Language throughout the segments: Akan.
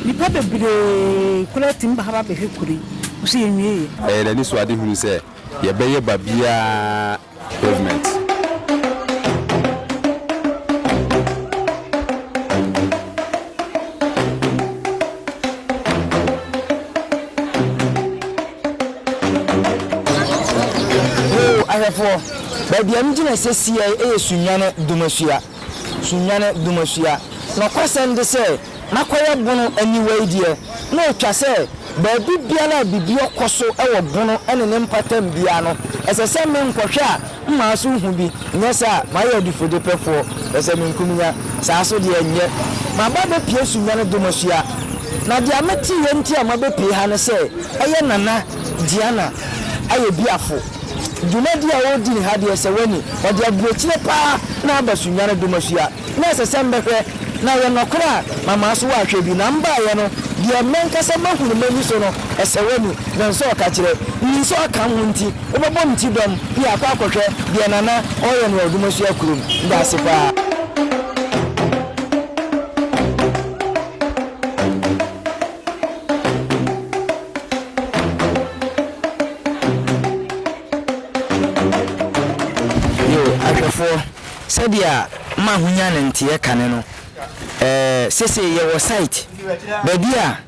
Nnipa bebree koraa tumi ba ha ba bɛhwɛ kuro yi, nso yɛnwieeɛ. Ɛyɛ n'anisoadehunu sɛ yɛbɛyɛ babiara pavement. Hoo ahwɛfoɔ, baabi a megyina sɛsiɛ yi yɛ Sunyani Dumasua. Sunyani Dumasua. Nɔkwasɛm de sɛ makɔyɛ bono aniwa yi deɛ, na ɔtwa sɛ baabi biara a biribi ɔkɔ so wɔ bono ne ne mpatam biara no, ɛsɛ sɛ me nkɔhwɛ a mmaa so hu bi, nyɛ saa a mayɛ adifudepɛfoɔ, pɛ sɛ menkum nya, saa so deɛ nyɛ. Maba abɛpue Sunyani Dumasua, na deɛ meteeɛ nti a mabɛpue ha ne sɛ ɛyɛ Nana Gianna ayɛ biafo. Dwumadi a ɔredi ne ha deɛ sɛ w'ani, ɔde aburokyire paa na aba Sunyani Dumasua. Na ɛsɛ sɛ mbɛhwɛ, na ɛyɛ nɔkorɛ a mama so ahwɛ bi, na mbaeɛ no, deɛ menkasa mahunu m'ani so no, ɛsɛ w'ani, na nsɛ ɔkakyerɛ. Nnim sɛ ɔka ho nti, wobɛbɔ me ti dɔm ne akɔ akɔhwɛ deɛ Nana ɔreyɛ no wɔ Dumasua kurom. Medase paa. Yo, ahwɛfoɔ, sɛdeɛ ma ahonya ne nteɛ kane no, eh, sesei yɛwɔ site, baabi a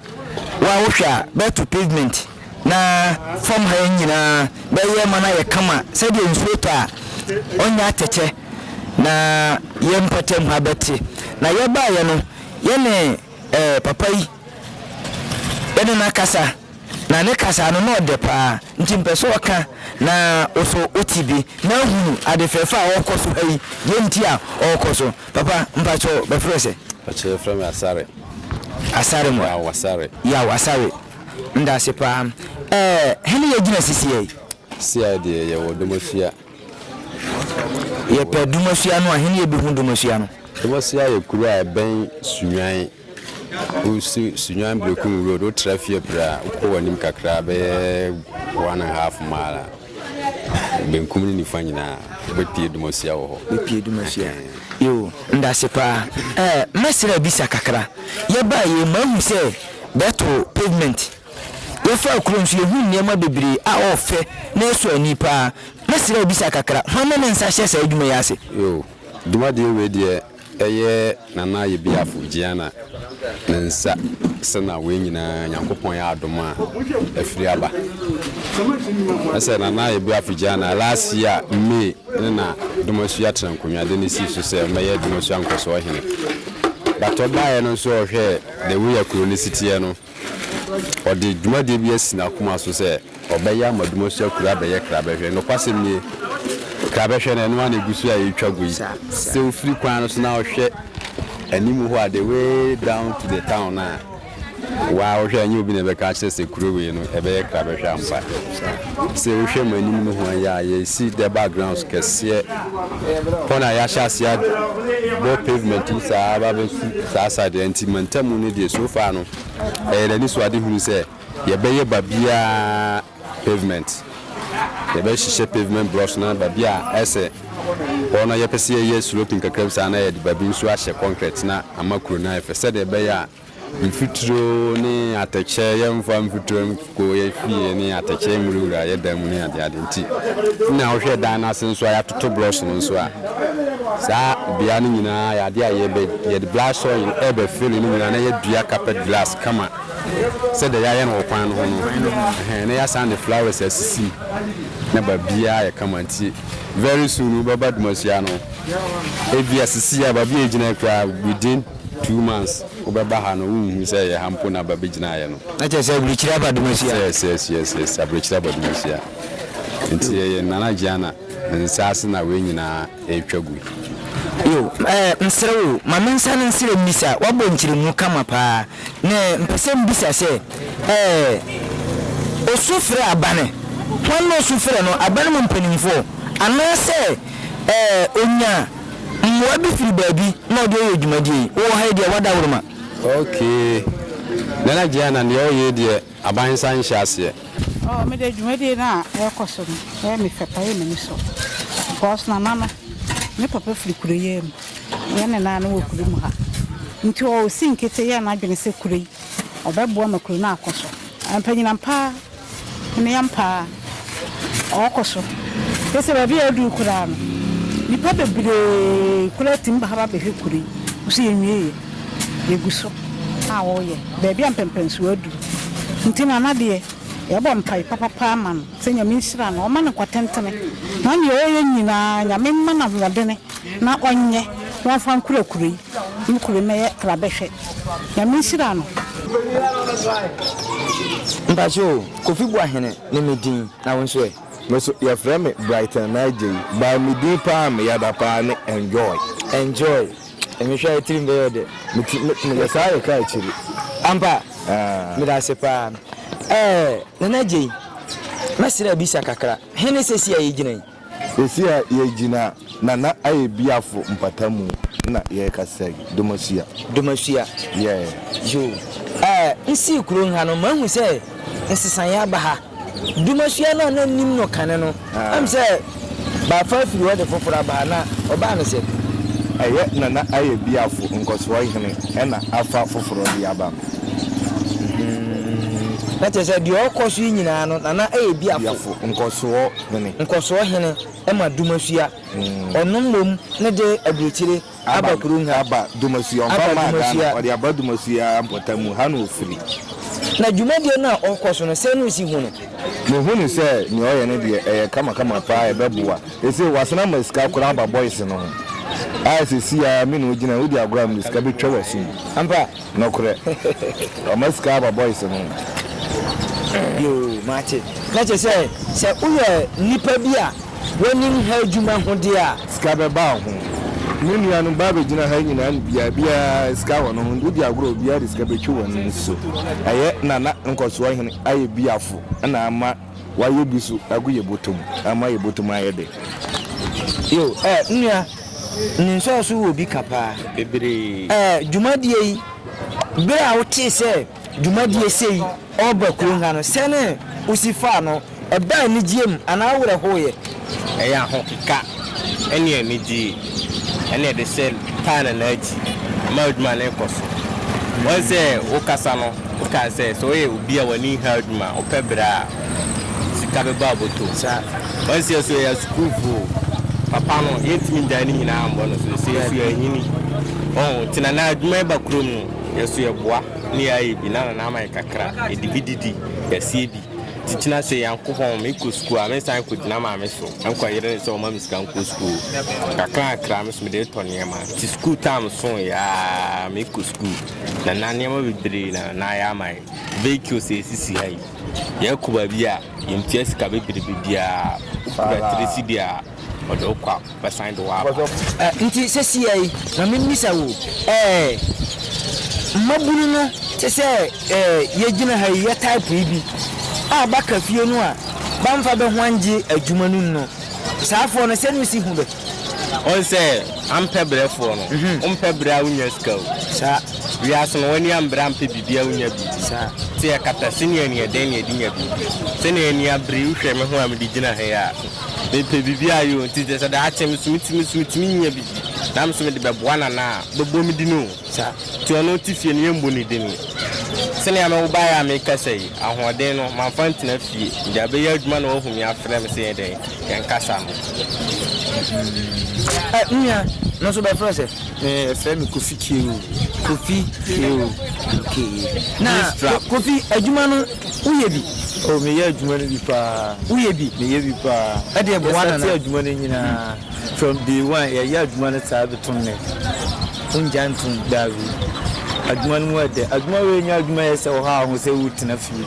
wa wohwɛ a bɛto pavement na fam ha yi nyinaa bɛyɛ ma no ayɛ kama sɛdeɛ nsuo tɔ a ɔnyɛ atɛkyɛ na yɛn mpɔtam ha bɛte. Na yɛbaeɛ no, yɛne eh, papa yi yɛne no akasa na ne kasa no na ɔdɛ paa nti mpɛ sɛ ɔka na wo so wote bi na ahunu ade fɛfɛ a ɔrekɔ so ha yi deɛ nti a ɔrekɔ so. Papa mpakyɛw bɛfrɛ sɛ? Mpakyɛw yɛfrɛ me Asare. Asare mo? Yaw Asare. Yaw Asare, ndase paa. Ɛɛ hene yɛgyina sisiɛ yi? Sisiɛ deɛ yɛwɔ Domasua. Yɛpɛ Dumasua no a, hene yɛbɛhu Dumasua no? Dumasua yɛ kuro a ɛbɛn Sunyani. Wosi Sunyani Berekum road, wotra fie pere a, wokɔ w'anim kakra bɛyɛ one and half mile a, benkum ne nifa nyinaa wobɛpie Dumasua wɔ hɔ. Wobɛpie Dumasua. Yoo, ndase paa. Ɛɛ, mɛsrɛ abisa kakra. Yɛbaa yei, mahu sɛ bɛto pavement. Yɛfaa kuro nso, yɛhuu nneɛma bebree a ɔɔfɛ na ɛsɔ ani paa. Mɛsrɛ abisa kakra, hwan ne ne nsa hyɛ saa adwuma yi ase? Yoo, dwumadie wei deɛ ɛyɛ Nana Yebiafo Giana ne nsa se na wei nyinaa Nyankopɔn yɛ adom a afiri aba. Ɛsɛ Nana Yebiafo Giana last year May ne na Domasua tena nkonnwa de no sii so sɛ ɔmmɛyɛ Domasua nkɔsoɔ hene. But ɔbaeɛ no nso ɔhwɛɛ the way a kuro no si teɛ no, Ɔde dwumadie bi asi n'akoma so sɛ ɔbɛyɛ ama Dumasua kuro abɛyɛ krabɛhwɛ. Nokwasɛm nie, krabɛhwɛ no, ɛno ara na ɛgu so a yɛretwa gu yi. Sɛ wofiri kwan no so na wohwɛ anim hɔ a, the way down to the town no a, wo ara wohwɛ a, ɛnyɛ obi na ɛbɛka akyerɛ sɛ kuro wei no, ɛbɛyɛ krabɛhwɛ ampa. Sɛ wohwɛ m'anim nohoa yi a, yɛresi durbar grounds kɛseɛ. Hɔ na yɛahyɛ aseɛ abɔ pavement yi saa aba abɛsi saa side ha nti mantamu no deɛ so far no, Ɛyɛ n'anisoadehunu sɛ yɛbɛyɛ baabiara pavement. Yɛbɛhyehyɛ pavement blocks na baabi a ɛsɛ hɔ no yɛpɛ sɛ yɛyɛ sloping kakra bi saa na yɛde baabi nso ahyɛ concrete na ama kuro no ayɛ fɛ sɛdeɛ ɛbɛyɛ a mfuturo ne atɛkyɛ yɛmfa mfuturo nkɔ yɛ fie ne atɛkyɛ nwurawura yɛ dan mu ne adeade nti na wohwɛ dan no ase nso a yɛatoto blocks no nso a Saa bea no nyinaa yɛ adeɛ a yɛbɛ yɛde black soil ɛbɛ fill no nyinaa na yɛadua carpet grass kama sɛdeɛ yɛayɛ no wɔ kwan no ho no ɛhɛn na yɛasan de flowers asisi mu na baabiara ayɛ kama nti very soon wobɛba Dumasua no ebia sisi a baabi a yɛgyina yi koraa within 2 months wobɛba ha no wonhu sɛ ɛyɛ ha mpo na ba bɛgyinaeɛ no. Na kyerɛ sɛ aburukyire aba Dumasua. Yes yes yes yes aburukyire aba Dumasua nti yɛyɛ Nana Gianna. Ne nsa ase na wei nyinaa retwa gu yi. Yo, eh, mesrɛ wo, ma me nsa no nsrɛ mmisa, woabɔ nkyerɛmu kama paa, na mpɛ sɛ mbisa sɛ, eh, osu frɛ abane, hwan na osu frɛ no, abane mu mpanimfoɔ, anaasɛ, eh, onya mmoa bi firi baabi na ɔde ɔyɛ dwumadie yi? Wowɔ ha yi deɛ, woadaworoma. Okay, Nana Gianna, deɛ woyɛ yi deɛ, aban nsa nhyɛ aseɛ. Oh me deɛ dwumadie no a ɛrekɔ so no ɛyɛ me fɛ paa ɛyɛ m'ani sɔ because nana no ne papa firi kuro yi mu yɛn ne naa no wɔ kuro mu ha nti ɔsi nkete yɛ n'adwene sɛ kuro yi. Ɔbɛboa ma kuro no akɔ so. Mpanyin ampa ara ne ampa ara ɔɔkɔ so. Seesei baabi a aduru koraa no, nnipa bebree koraa tumi ba ha ba bɛhwɛ kuro yi. Nso yɛnwieeɛ. Yɛgu so a wɔreyɛ. Baabi a mpɛmpɛnsoɔ aduru nti Nana deɛ, yɛbɔ mpae papapa ma no sɛ Nyame nhyira no, ɔmma no nkwa tentene na nea ɔreyɛ nyinaa Nyame mma no ahoɔdene na ɔnyɛ na ɔmfa nkura kuro yi na kuro yi mmɛyɛ krabɛhwɛ. Nyame nhyira no. Mpakyɛ o, Kofi Boahene ne me din, na wo nso ɛ? Me so yɛfrɛ me Brighton Nigel but me din paa a meyada paa ne Enjoy. Enjoy, mehwɛ a tirim bɛyɛ wo dɛ. Me ti me meyɛ saa yɛ kaa akyiri. Ampa? Aah. Meda ase paa. Ɛɛ Nana Adjei, mɛsrɛ abisa kakra, he ne seesei a yɛgyina yi? Seesei a yɛgyina Nana Ayebiafo mpatamu na yɛrekasa yi, Domasua. Domasua. Yeah. Yoo. Ɛɛ, nsii kurom ha no, mahu sɛ nsesaeɛ aba ha. Domasua no a na nnim no kane no, ɛm sɛ bɛafa afiri hɔ de foforɔ aba ha, na ɔbaa no sɛ. Ɛyɛ Nana Ayebiafo nkɔsoɔ hene na afa foforɔ de aba no. Na kyerɛ sɛ deɛ ɔrekɔ so yi nyinaa no, Nana Ayebiafo. Biafo nkɔsoɔ hene. Nkɔsoɔ hene ma Dumasua. Ɔno mmom ne de aburokyire aba kurom ha. Aba Dumasua, ɔmfa Aba mmaa Ghana, Dumasua. ɔde aba Dumasua mpɔtam ha na ɔfiri. Na dwumadie no a ɔrekɔ so no, sɛn na wosi hu no? Mehu no sɛ nea ɔyɛ no deɛ ɛyɛ kamakama paa ɛbɛboa. Seesei wasane ama sika koraa aba boys no ho a seesei ara me ne wo gyina yi wodi agorɔ a mede sika bɛtwa w'asom. Ampa? Nokorɛ. Wama sika aba boys no ho. Yoo, mate. Na kyerɛ sɛ, sɛ woyɛ nipa bi a w'ani nha adwuma ho deɛ a. Sika bɛba wo ho. Me nuanom ba abɛgyina ha nyinaa no biara, biara sika wɔ ne ho. Wodi agorɔ a obiara de sika bɛtwi w'ani so. Ɛyɛ Nana Nkɔsoɔ Hene ayɛ biafo na ama wayɛ bi so agu yɛ bɔtɔ mu ama yɛ bɔtɔ mu ayɛ dɛ. Yo, eh, nnua, ne nsɔɔso wɔ bi ka paa. Bebree. Eh, dwumadie yi, berɛ a wotee sɛ dwumadie sei ɔreba kurom ha no, sɛne wosi faa no, ɛbaa anigyeɛ mu anaa wo werɛ hoeɛ? Ɛyɛ ahokeka ne anigye na ɛde hyɛ taa Nana akyi ma adwuma no rekɔ so. Wɔn sɛ wokasa no, wokaa sɛ sɛ woyɛ obi a w'ani nha adwuma, wopɛ brɛ a, sika bɛba abɔtɔ mu. Wɔn sɛ yɛso yɛyɛ asukuufo o, papa no yɛntumi ngyae ne nyinaa mmɔ no so, sɛ yɛso yɛanyini. Ɔho, nti Nana adwuma yi ba kurom no, yɛso yɛboa ne yɛayɛ bi na Nana ama yɛ kakra, yɛde bi didi, yɛasie bi. Titena sɛ Nyankopɔn mekɔ sukuu a mensan nkɔgyina maame so nkɔ yere no sɛ ɔma me sika nkɔ sukuu. Kakrakra me so mede retɔ nneɛma. Nti sukuu time so yɛ a mekɔ sukuu. Na na nneɛma bebree na na ayɛ ama yɛ. Vehicles a ɛsisi ha yi, yɛkɔ baabi a yɛntua sika bebrebe biara. Wokura 3 cedi a ɔde wo kɔ a bɛsan de wo aba. Eh, nti sesia yi, ma memmisa wo, eh, mmabunu no te sɛ eh, yɛgyina ha yi, yɛ type yi bi a baka fie no a bamfa bɛ ho angye adwuma no mu no, saafoɔ no, sɛne wosi hu bɛ? Wohu sɛ ampɛ brɛfoɔ no, wompɛ brɛ a wonnya sika o. Saa. Wiase no, w'ani ambrɛ ampɛ biribi a wonnya biribi. Saa. Sɛ yɛkata sɛnea ani yɛ dɛn na yɛde nya biribi. Sɛnea ani abere yi, wohwɛ me ho a mede gyina ha yi a, Mepɛ biribi ayɛ o, nti sɛ daakye me so metumi so metumi nya biribi na me so mede bɛboa Nana a, bɛbɔ me din o. Saa. Nti ɔno te fie no yɛmmɔ ne din. Sɛnea me wo baeɛ a mekasa yi, ahoɔden no mamfa antena fie, mede abɛyɛ adwuma na wahu me afrɛ me sɛ yɛn dɛn, yɛnkasa no. Ɛ, me nua, me nso bɛfrɛ wo sɛ? Me, yɛfrɛ me Kofi Keo. Kofi Keo. Okay. Na, Kofi, adwuma no, Woyɛ bi? Oh, meyɛ adwuma no bi paa. Woyɛ bi? Meyɛ bi paa. Ɛdeɛ boa nana. Yɛsate adwuma no nyinaa. From day one, yɛyɛ adwuma no saa bɛtom nnɛ. Wongya ntom? Daabi. Adwuma no mu ɛdɛ. Adwuma wei nyɛ adwuma yɛ sɛ ɔha ho sɛ wotena fie.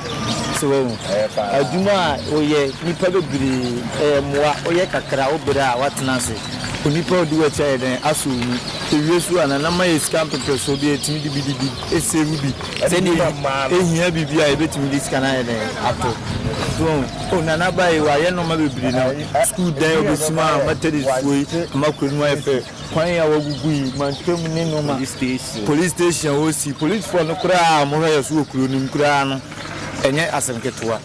So wahu? Adwuma a woyɛ, nnipa bebree, ɛyɛ mmoa. Woyɛ kakra, wobrɛ a, woatena ase. Onipa a ɔdi w'akyi ayɛ dɛn? Asɔ wo mu. Ewie so a, nana ma yɛ sika mpɛpɛsoɔ bi a yɛtumi de bi didi, save bi. Sɛdeɛ ɛhia biribi a yɛbɛtumi de sika no ayɛ dɛn ato. So wahu? Oh, Nana ba yi, wayɛ nnoɔma bebree na sukuu dan a ɔbɛsi mu a Methodistfoɔ yi ama kuro no mu ayɛ fɛ, kwan a wagugu yi, mantam ne nnoɔma, police station a wɔsi, policefoɔ no koraa a wɔhwɛ yɛ so wɔ kuro no mu koraa no, ɛnyɛ asɛm ketewa.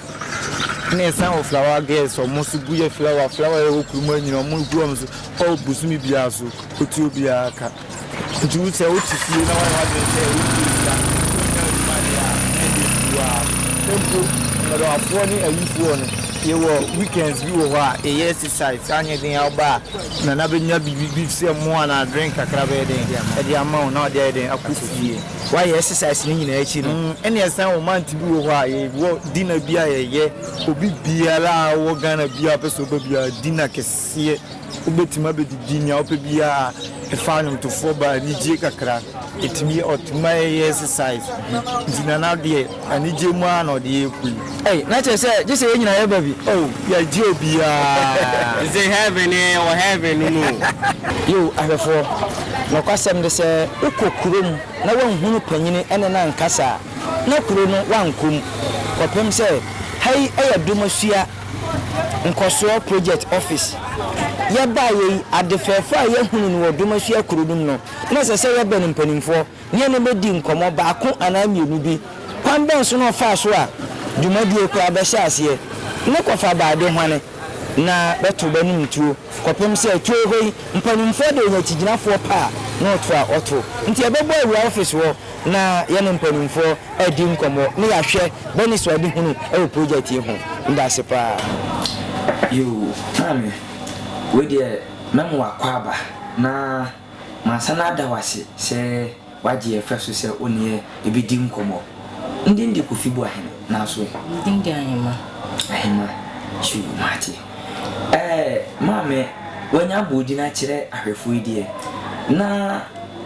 Ɛna ɛsan wɔ flower girls, wɔn nso gu yɛ flower, flower a ɛwɔ kuro mu ha nyinaa wɔn gu wɔn so, ɔ bosome biara so, wɔtua obiara ka. Nti wo sɛ wote fie na woayɛ w'adwene sɛ wontua sika, wonnya adwuma deɛ a, ɛnneɛ. mpo mmerɛwafoɔ ne ayifoɔ no, yɛwɔ weekends bi wɔ hɔ a yɛyɛ exercise, anyɛ den a woba a Nana bɛnya biribi bi sɛ mo anaa drink kakra bɛyɛ den ɛde ama wo na ɔde ayɛ den akɔ fie. Woayɛ exercise no nyinaa akyi no. Ɛne ɛsan wɔ month bi wɔ hɔ a yɛwɔ dinner bi a yɛyɛ, obi biara a ɔwɔ Ghana biara a ɔpɛ sɛ ɔba biara dinner kɛseɛ. Wobɛtumi abɛdidi nea wopɛ biara, ɛfa nnwomtofoɔ ba anigyeɛ kakra, ɛtumi ɔtumi ma yɛyɛ exercise nti Nana deɛ anigyeɛ mu ara na ɔde yɛ kɔ yi. Ei, na kyerɛ sɛ gye sɛ yɛn nyinaa yɛba bi. Oh, yɛgye obiara. Dze heaven ne wɔ heaven no mu o. Yiw, ahwɛfoɔ, nokwasɛm ne sɛ, wokɔ kurom na woanhunu panyini ne no ankasa a, na kuro no woankɔ mu, kɔpem sɛ ha yi yɛ Domasua Nkɔsoɔ Project Office. Yɛbaeɛ yi, ade fɛɛfɛ a yɛhunu no wɔ Domasua kuro no mu no, na ɛsɛ sɛ yɛbɛn mpanimfoɔ ne yɛne bɛdi nkɔmmɔ baako anaa mmienu bi. Kwan bɛn so na ɔfaa so a dwumadie koraa bɛhyɛɛ aseɛ? Ne kɔfa baa de hwane na bɛto bɛnom tuo kɔpem sɛ tuo hɔ yi mpanimfoɔ de ɔnya akyigyinafoɔ pɛ a na ɔto a ɔto. Nti yɛbɛbɔ awura office hɔ na yɛne mpanimfoɔ adi nkɔmmɔ na yɛahwɛ b'anisoadehunu wɔ project yi ho. Medase paa. Yoo maame wei deɛ mɛma w'akwaaba na mansan ada wo ase sɛ w'agye yɛ fɛ so sɛ wo ne yɛ bɛdi nkɔmmɔ. Ndin de Kofi Boahene nanso ɛ? Ndin de Ahema. Ahema, yoo mate. Ɛɛ maame w'anya abɔ wo din akyerɛ ahwɛfoɔ yi deɛ na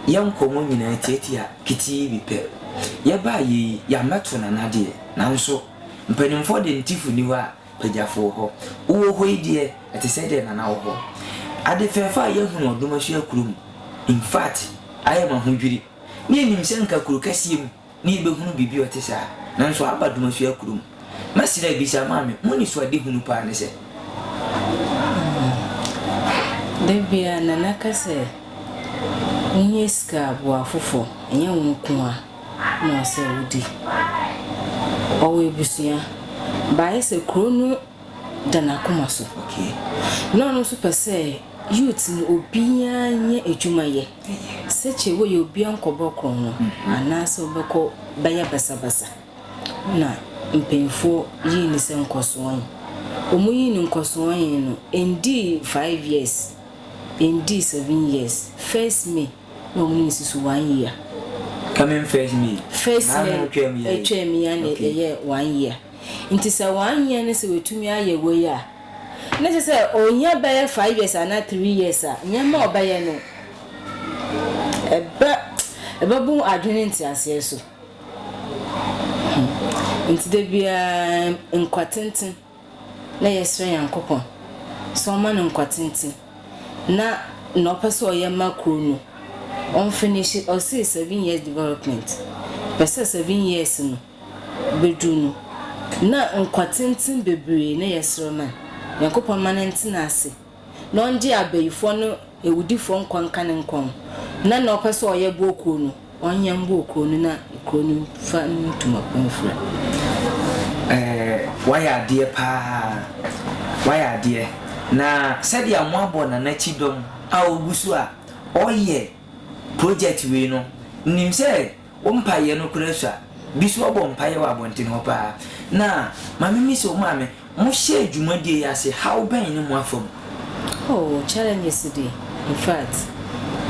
yɛ nkɔmmɔ nyinaa tiatia ketee bi pɛ. Yɛbaa yɛ yi, yɛammɛto Nana deɛ, nanso mpanimfoɔ de ntifo nni hɔ a, pagyafo wɔ hɔ. Wowɔ hɔ yi deɛ, ɛte sɛ deɛ Nana wɔ hɔ. Ade fɛɛfɛ a yɛahu no Ɔdomasua kurom, in fact, ayɛ me ahodwiri. Ne yɛnim sɛ nka kuro kɛseɛ mu ne yɛbɛhunu biribi a ɔte saa, nanso aba Domasua kurom. Mɛsrɛ abisa, Maame, mo anisoadehunu paa ne sɛ? Da biara Nana ka sɛ, Wohia sika a, boa afoforɔ, ɛnyɛ wo nko ara na ɔsɛ wodi. Ɔwɔ abusua, but ayɛ sɛ kuro no da n'akoma so. Na ɔno nso pɛ sɛ youth no obiara nyɛ adwuma yɛ. Sɛkyɛ wei obiara nkɔbɔ korɔno anaasɛ wobɛkɔ bɛyɛ basabasa. na mpanyinfoɔ yii no sɛ nkɔsoɔnyi. Ɔmo yii no nkɔsoɔnyi no, ɛndii five years, ɛndii seven years, first May na ɔmo ne no si so one year. Coming first May? First May ɛtwaam yi ara na ɛyɛɛ one year. Nti sɛ one year no sɛ watumi ayɛ wei a, na kyerɛ sɛ ɔnya bɛyɛ five years anaa three years a, nneɛma a ɔbɛyɛ no, ɛbɛ ɛbɛbo adwene ne nteaseɛ so. Hmm. Nti da biara nkwa tenten na yɛsrɛ Nyankopɔn sɛ ɔma no nkwa tenten na na ɔpɛ sɛ ɔyɛ ma kuro no ɔnfinishe ɔsee seven years development pɛ sɛ seven years no bɛduru no na nkwa tenten bebree na yɛsrɛ ma Nyankopɔn ma no ntena ase na ɔngye abayifoɔ ne awudifoɔ nkwa nka ne nkwa ho, na nea ɔpɛ sɛ ɔyɛ boɔ kuro no, ɔnyɛ mboɔ kuro no na kuro no mfa ne ntoma pa mfira. Ɛɛ wayɛ adeɛ paa wayɛ adeɛ na sɛdeɛ moabɔ Nana Kyidɔm a ɔgu so a ɔyɛ project wei no nim sɛ Wo mpaeɛ no koraa sua. Bi so ɔbɔ mpaeɛ wɔ abɔnten hɔ paa. Na ma me misa o maame, mo hyɛɛ dwumadie yi ase haw bɛn ne mo afa mu? Oh challenges de infact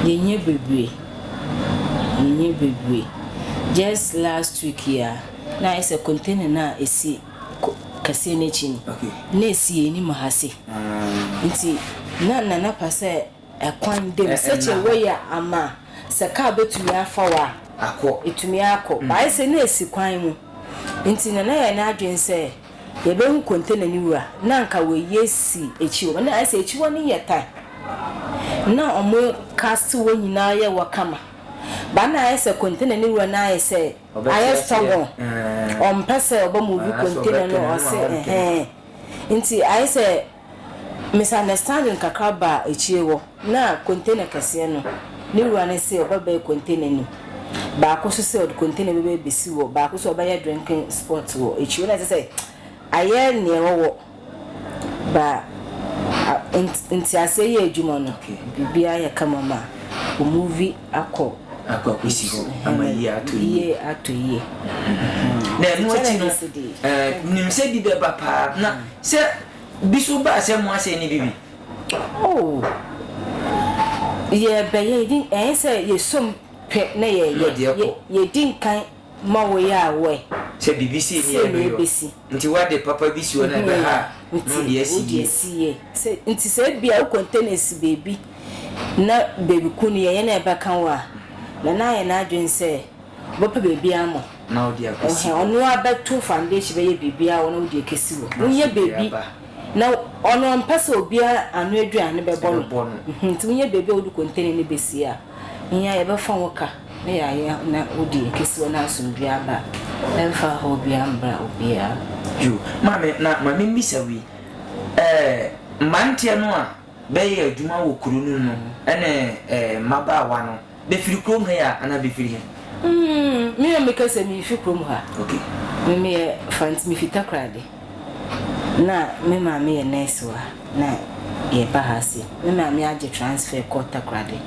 yɛnya bebree, yɛnya bebree. Just last week yi ara na ayɛ sɛ container no a ɛsi kɛseɛ no akyi no na ɛsi yɛn anim ha sei. Nti na Nana pɛ sɛ Ɛkwan dam, sɛkyɛ wei a ama sɛ car bɛtumi afa wo a, ɛtumi akɔ. But ayɛ sɛ na ɛsi kwan mu nti na na yɛn adwene sɛ yɛbɛhu container no wura na anka wayi asi akyi hɔ. Na ayɛ sɛ akyi hɔ no yɛ tan na wɔn cast hɔ nyinaa yɛ hɔ kama. But na ayɛ sɛ container no wura no ayɛ sɛ ayɛ stubborn, ɔmpɛ sɛ ɔbɛ move container no, ɔse ɛhɛn. Nti ayɛ sɛ Misunderstanding kakra baa akyire hɔ na container kɛseɛ no ne wura no se ɔbɛbɛɛ container no mu, baako nso se ɔde container bɛbɛ bɛsi hɔ, baako nso ɔbɛyɛ drinking spot wɔ akyire hɔ na kyerɛ sɛ ayɛ neɛ wɔwɔ ba nteaseɛ yɛ adwuma no biribiara yɛ kama ma ɔmovi akɔ Akɔ akɔsi hɔ ama yie atɔ yie. Yie atɔ yie. Na ɛno akyi no, nim sɛ bi bɛba paa. Na sɛ bi so ba a sɛ mo asɛe ne bi bi? Oh, yɛbɛyɛ, ɛnyɛ sɛ yɛsom pɛ na yɛyɛ. Yɛdi nkan ma woyɛ a wɛ. Sɛ biribi sei ne yɛbɛyɔ. Nti woade papa bi si hɔ na ɛbɛha a, na wode asi yie. Nti wode asi yie. Nti sɛ ebia wo container si baabi na baabi ko no yɛyɛ na ɛbɛka wo a, na na ayɛ n'adwene sɛ ɔbɛpɛ baabi ama wo. Na wode akɔsi hɔ. Ɔno ara bɛto foundation bɛyɛ biribiara wɔ na wode akɛsi hɔ. Wonyɛ baabi na ɔno ɔmpɛ sɛ obiara ano aduane bɛbɔ no. Nti wonyɛ baabi a wode container no bɛsi a, nyɛ yɛbɛfa wo ka. Na yɛayɛ na wode akesi na asomdwoe aba a, ɛmfa haw biara mbra obiara. Yo, maame, na ma mimmisa wo yi, ɛɛ, mmeranteɛ no a bɛyɛ adwuma wɔ kuro no mu no ne ɛɛ, mmabaawa no, bɛfiri kurom ha yi a, anaa bɛfiri he? Mm, me a meka sɛ memfi kurom ha. Okay. Me meyɛ Fanti, mefi Takoradi. Na me maame yɛ nurse wɔ ha, na yɛba ha se. Me maame agye transfer kɔ Takoradi.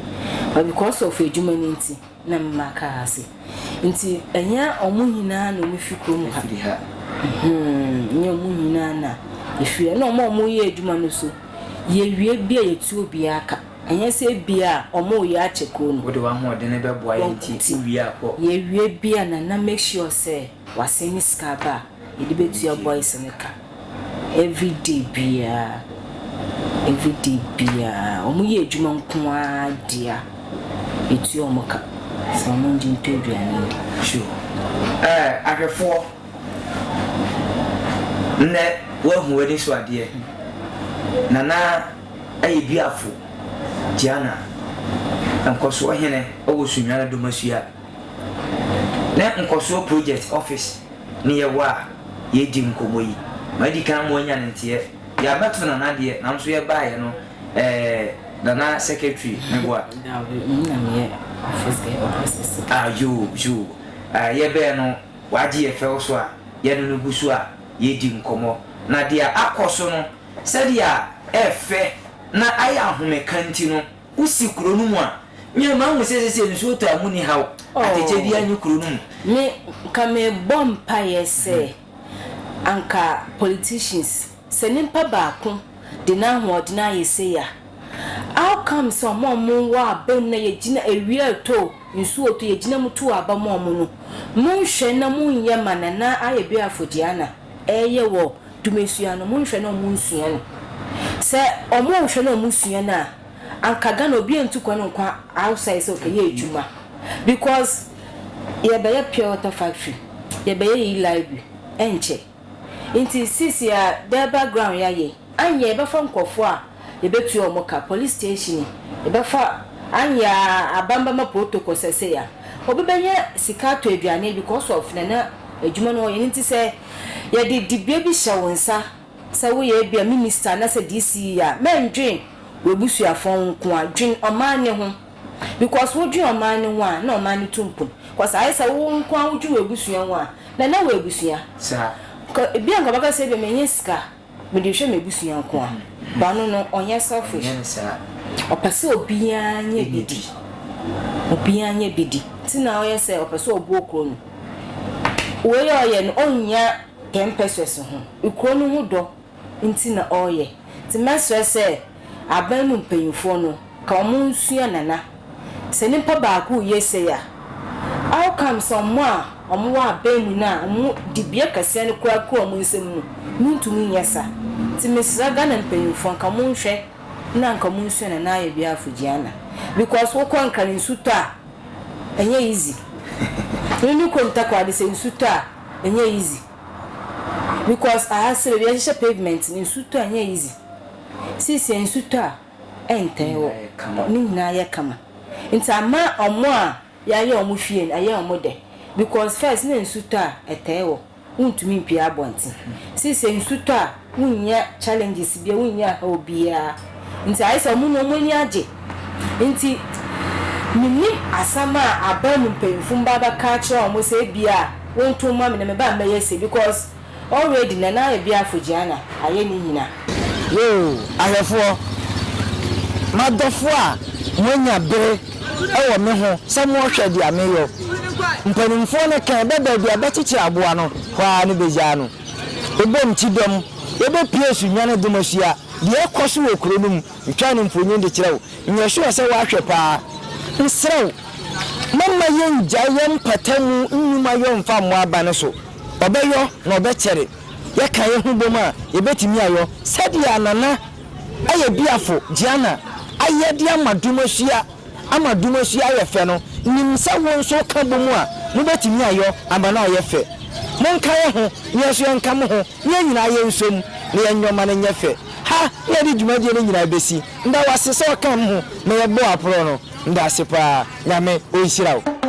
But because of adwuma no nti, na me ma aka ha se. Nti ɛnyɛ ɔmo nyinaa na ɔmo fi kurom ha. Ɛfiri ha. Mhm, ɛnyɛ ɔmo nyinaa na ɛfiri ha. Ɛna ɔmo a ɔmo yɛ adwuma no so, yɛwie bi a yɛtua obiara ka. Ɛnyɛ sɛ ebia ɔmo reyɛ akyɛ kuro no. Wode w'ahoɔdene bɛboa yɛn nti wowie a kɔ. Yɛwie bi a Nana make sure sɛ wasɛne sika aba a, yɛde bɛtua boys no ka everyday biara everyday biara wɔn yɛ adwuma nko ara dea yɛtua wɔn ka sɛ wɔn ngye ntɔ aduane ndi. Sure eh ahwɛfoɔ nnɛ woahu w'ani so adeɛ Nana ɛyɛ Biafo Gianna nkɔsoɔ hene ɛwɔ Sunyani Domasua ne nkɔsoɔ project office ne yɛwɔ a yɛredi nkɔmmɔ yi. Madi kan ama wanya ne nteɛ. Yɛabɛto Nana deɛ, nanso yɛbaeɛ no, ɛɛ, Nana secretary, meboa? Daabi, me na meyɛ office girl, office assistant. Ah, yoo, yoo. Ɛɛ, yɛbɛɛ no, wagye yɛ fɛw so a, yɛne no gu so a yɛredi nkɔmmɔ. Na deɛ akɔ so no, sɛdeɛ ɛɛfɛ na ayɛ ahomeka nti no, Wosi kuro no mu a, me a mahu sɛ seesei nsuo tɔ a monni haw, atɛkyɛ biara nni kuro no mu. Me nka mebɔ mpaeɛ sɛ anka politicians sɛ nimpa baako de n'ahoɔden ayɛ sei a, how come sɛ ɔmo a ɔmo wɔ aba mu na yɛgyina awia retɔ o, nsuo retɔ yɛgyina mu to aba ma ɔmo no, monhwɛ na monyɛ ma Nana ayɛ Biafo Diana ɛreyɛ wɔ Dumasua no monhwɛ na ɔmo nsua no. Sɛ ɔmo hwɛ na ɔmo sua no a, anka Ghana obiara ntu kwan nkɔ outside sɛ ɔkɛyɛ adwuma because yɛbɛyɛ pure water factory, yɛbɛyɛ yi library ɛnkyɛ. Nti sisi a Durbar ground yɛayɛ anyɛ yɛbɛfa nkorɔfoɔ a yɛbɛtua ɔmo ka, police station yɛbɛfa anyɛ a aban bɛma protocol sɛsɛi a obi bɛnya sika atɔ aduane because of nana adwuma no ɔyɛ no nti sɛ yɛde dibea bi hyɛ wo nsa sɛ woyɛ ebia minister anaasɛ DCE a, mɛndwen w'abusuafoɔ ho nko ara, dwen ɔman no ho because wodwen ɔman no ho a na ɔman no tu mpon cause ayɛ sɛ wo nko ara wodwen w'abusua ho a na na w'abusua Saa. Nka ebia nka ɔbɛka sɛ ebia manya sika mede rehwɛ m'abusua nko ara but ɔno no ɔnyɛ selfish Ɔnyɛ no saa. ɔpɛ sɛ obiara nya bi di, obiara nya bi di nti na ɔyɛ sɛ ɔpɛ sɛ ɔboa kuro no. Wei a ɔyɛ no ɔnnya ten pesewas ho, kuro no ho dɔ nti na ɔreyɛ. Nti mɛsrɛ sɛ aban mu mpanyinfoɔ no ka ɔmo nsua Nana. Sɛ nipa baako reyɛ sei a, how come sɛ ɔmo a ɔmo wɔ aban mu no a ɔmo dibea kɛseɛ no koraa kura ɔmo nsam no montumi nyɛ sa. Nti mesrɛ Ghana mpanyinfoɔ nka ɔmo nhwɛ na nka ɔmo nsua Nana Ayɛ Biafo Giana because wokɔ Nkran nsu tɔ a, Ɛnyɛ easy. Me me kurom Takoradi sɛ nsu tɔ a ɛnyɛ easy because aha sɛ baabi yɛahyehyɛ pavement no nsu tɔ a ɛnyɛ easy. Seesei nsu tɔ a ɛntɛn hɔ ne nyinaa yɛ kama nti ama ɔmo a yɛayɛ ɔmo fie no ɛyɛ ɔmo dɛ because first na nsu tɔ a ɛtɛɛ hɔ. Wontumi mpue abɔnten. Seesei nsu tɔ a, wonnya challenges biara, wonnya haw biara. Nti ayɛ sɛ wɔn no wɔn ani agye. Nti mennim asɛm a aban mu mpanyimfo mma bɛka akyerɛ wɔn sɛ ebia wonto mma me na me ba mmɛyɛ sei because already Nana ayɛ Biafo Gianna ayɛ ne nyina. Yoo, ahwɛfoɔ, m'adɔfoɔ a moanya bere wɔ me ho sɛ morehwɛ deɛ mereyɔ. Mpanimfoɔ no ka ɛbɛ baabi a bɛkyekyere aboa no, hɔ ara ne bɛgyaa no. Ebom kyidɔm, yɛbɛpue Sunyani Domasua, deɛ ɛkɔ so wɔ kuro no mu, metwaa no mfonyin de kyerɛ wo. Nyɛ sure sɛ woahwɛ paa. Mesrɛ wo, mɛmma yɛngyae yɛn mpatamu nnwuma yɔ mfa mmɔ aba no so. Ɔbɛyɔ na ɔbɛkyɛre. Yɛka yɛn ho bom a, yɛbɛtumi ayɔ sɛdeɛ Nana Ayɛbiafo Gianna ayɛ de ama Domasua ama Domasua ayɛ fɛ no. Nim sɛ wo nso woka bom a, mobɛtumi ayɔ ama no ayɛ fɛ. Monka yɛn ho na yɛn nso yɛnka mo ho na yɛn nyinaa yɛnsom na yɛnyɔ ma no nyɛ fɛ. Ha na yɛde dwumadie no nyinaa bɛsi. Meda wo ase sɛ wokaa me ho ma yɛbɔɔ aporɔ no. Meda ase paa. Nyame ɔnhyira wo.